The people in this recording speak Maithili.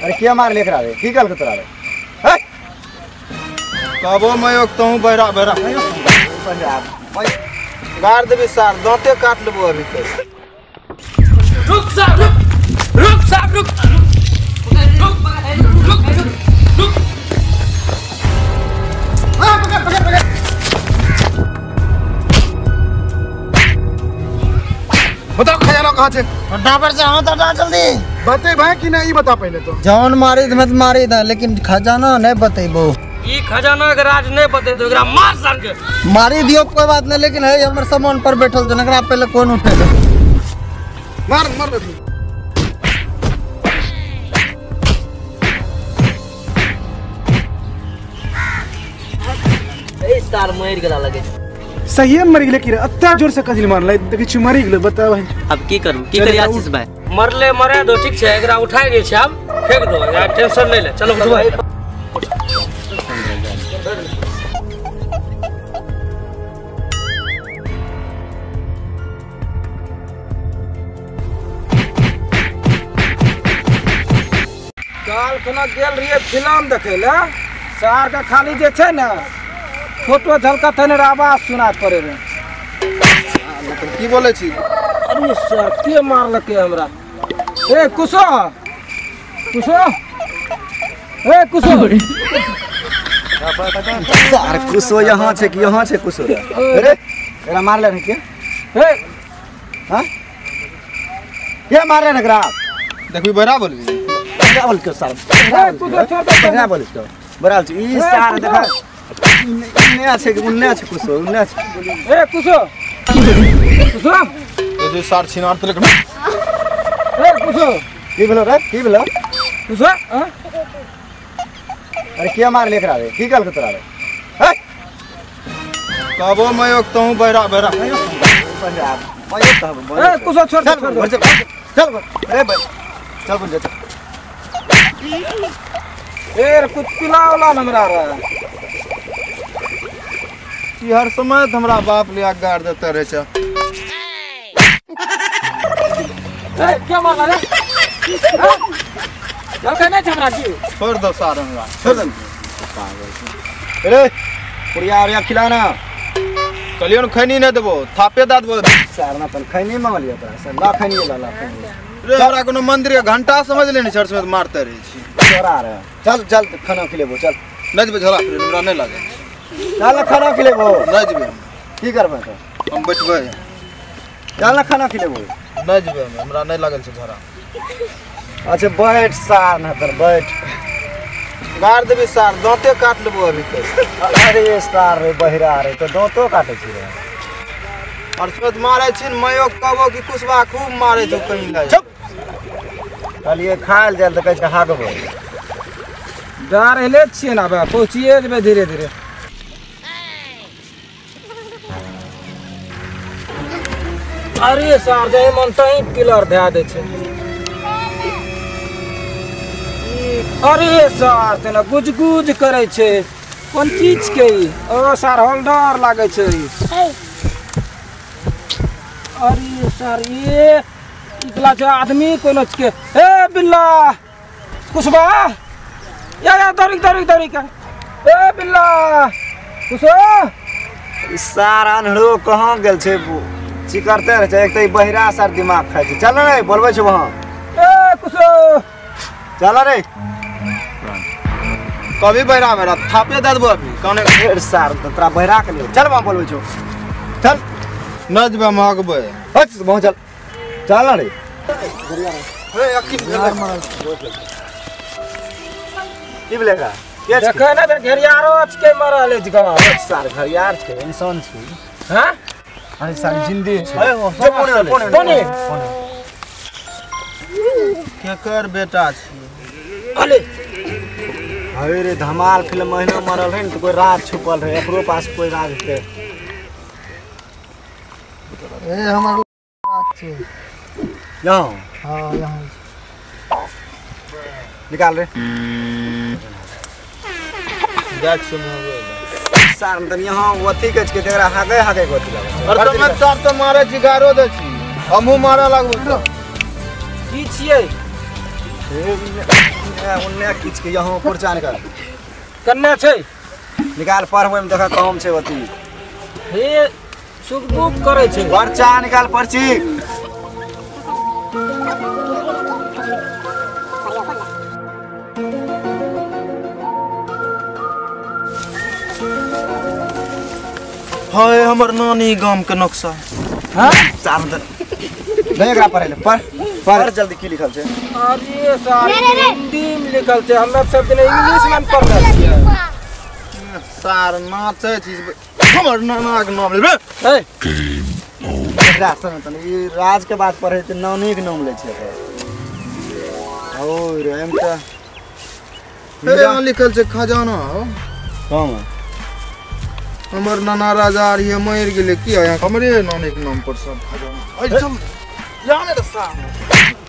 अरे के मार लेकर आवे की कहल के तोरा रे हैं कहबो मैं तहु बहरा बहरा गार देबी सार दांते काट लेबो अभी तक। रुक साहब रुक रुक साहब रुक रुक रुक रुक हां पकड़ पकड़ पकड़। बताओ खजाना कहां छे? फटाफट से आओ तो जल्दी। बते भाई कि नहीं बता पहले तो। जौन मारी मत मारी दा लेकिन खजाना नहीं बतेबो। ई खजाना के राज नहीं बते तो एकरा मार सार के मारी दियो कोई बात नहीं लेकिन है हमर सामान पर बैठल छ एकरा पहले कौन उठेगा? मार मार ए सार मर गेला लगे सही है मर गेले की रे अत्ता जोर से कथि मारलै देखै छी मरि गेलै बता भाई। अब की करू की करी आशीष भाई मरले मरे दो ठीक छै एकरा उठाय गे छै अब फेंक दो यार टेंशन नहीं ले चलो उठो भाई। काल खुना गेल रहिए फिल्म देखे ले सार के खाली जे छै ने फोटो झलकत है ने आवाज सुना पड़े रे। की बोले छी? अरे सर के मारलके हमरा? ए कुशो कुशो ए कुशो सार कुशो यहाँ छै कि यहाँ छै कुशो रे? अरे एकरा मारले ने के? ए हां के मारले ने एकरा? देखबी बड़ा बोलबी बड़ा बोल के सार ए कुशो छोड़ दे बड़ा बोल के बड़ा ई सार देखा उन्ने छै उन्ने छै कुशो उन्ने छै। ए कुशो कुशो ये जो सार छिनार तलक। ए कुशो की भेलो रे की भेलो कुशो? हां अरे के मार लेकर आवे की कहल के तोरा रे हैं कहबो मैं तहु बहरा बहरा ए कुशो छोड़ दे चल चल अरे भाई चल बन जा चल। ए कुछ पिलावला हमरा रे ई हर समय हमरा बाप ले गार देते रहे छै। ए क्या मारला रे? चल के नहीं हमरा की छोड़ दो सार हमरा छोड़ दे पागल अरे पुड़िया उड़िया खिलाना कहलियो न खैनी नहीं देबो थापे दा देबो सार ना अपन खैनी मंगलियो तोरा से ला खैनी ला ला खैनी रे हमरा कोनो मंदिर के घंटा समझ लेने छर समय मारते रहे छी चोरा रे चल चल खाना खिलेबो चल नहीं जेबे झोला हमरा नहीं लागे चल खाना खिलेबो नहीं जेबे की करबे तो हम बैठबै चल खाना खिलेबो नहीं जेबे हमरा नहीं लागल छै झोरा। अच्छा बैठ सार ना तर बैठ गार देबी सार दांते काट लेबो अभी तक। अरे सार रे बहिरा रे तो दांतो काटे छी रे और सुत मारे छी मयो कहबो कि कुशवा खूब मारे छौ कहीं लागे। चुप कहलिए खायल जाल त कहै छै हागबो जा रहले छियै ना बा पहुँचिए जेबै धीरे धीरे। अरे सार जे मन तही पिलर धए दै छै। अरे सार तेना गुज गुज करै छै कोन चीज के ई? ओ सार होल्डर लागै छै। अरे सार ये इकला छै आदमी कोनो के। ए बिल्ला कुशबा या या दौड़ी दौड़ी दौड़ी के ए बिल्ला कुशो ई सार अन्हरो कहाँ गेल छै चिकरते रहै छै एक त ई बहिरा सार दिमाग खाइ छै। चल रे बोलबै छै वहाँ। ए कुशो चल रे कभी बहिरा बहिरा थापे दे देबो अभी काने ए सार तोरा बहिरा के लियो चल वहाँ बोलबै छौ चल न जेबै हम हगबै हट वहाँ चल चल रे ए अखी की भेलै देखै ने त घेरियारो के मरल अछि गाँव। सार घरियार छै इंसान छै। हां अरे सार जिंदे छै जे कोने कोने केकर बेटा छी? अले अरे रे धमाल फिल्म महीना मरल है न तो कोई राज छुपल रहे एकरो पास कोई राज है। ए हमर राज छै यहाँ। हां यहाँ निकाल रे जाय छी सार त यहाँ अथी के छै तेकरा हागे हागे के अथी लागै छै। और समय सार त मारे छी गारो दै छी हमहु मारे लागबो। की छियै? उन्ने खींच के यहाँ पर्चा निकाल कन्ने छै निकाल पढ़बै में देखा कम छै ओती हे सुख दुख करै छै पर्चा निकाल पर्ची हाय हमर नानी गाम के नक्शा हां चार नहीं एकरा पढ़ै ले पढ़ पढ़ जल्दी की लिखल छै अरे सार हिंदी में लिखल छै हमरा सब दिन इंग्लिश में पढ़ले छियै सार नाचै छी हमर नाना के नाम लेबे ए एकरा सुन तनी ई राज के बात पढ़ै त नानी के नाम लै छै और एम त हे यहाँ लिखल छै खजाना हो कम हमर नाना राजा रहिए मरि गेलै की यहाँ हमरे नानी के नाम पर सब खजाना अरे चल जाने रे सार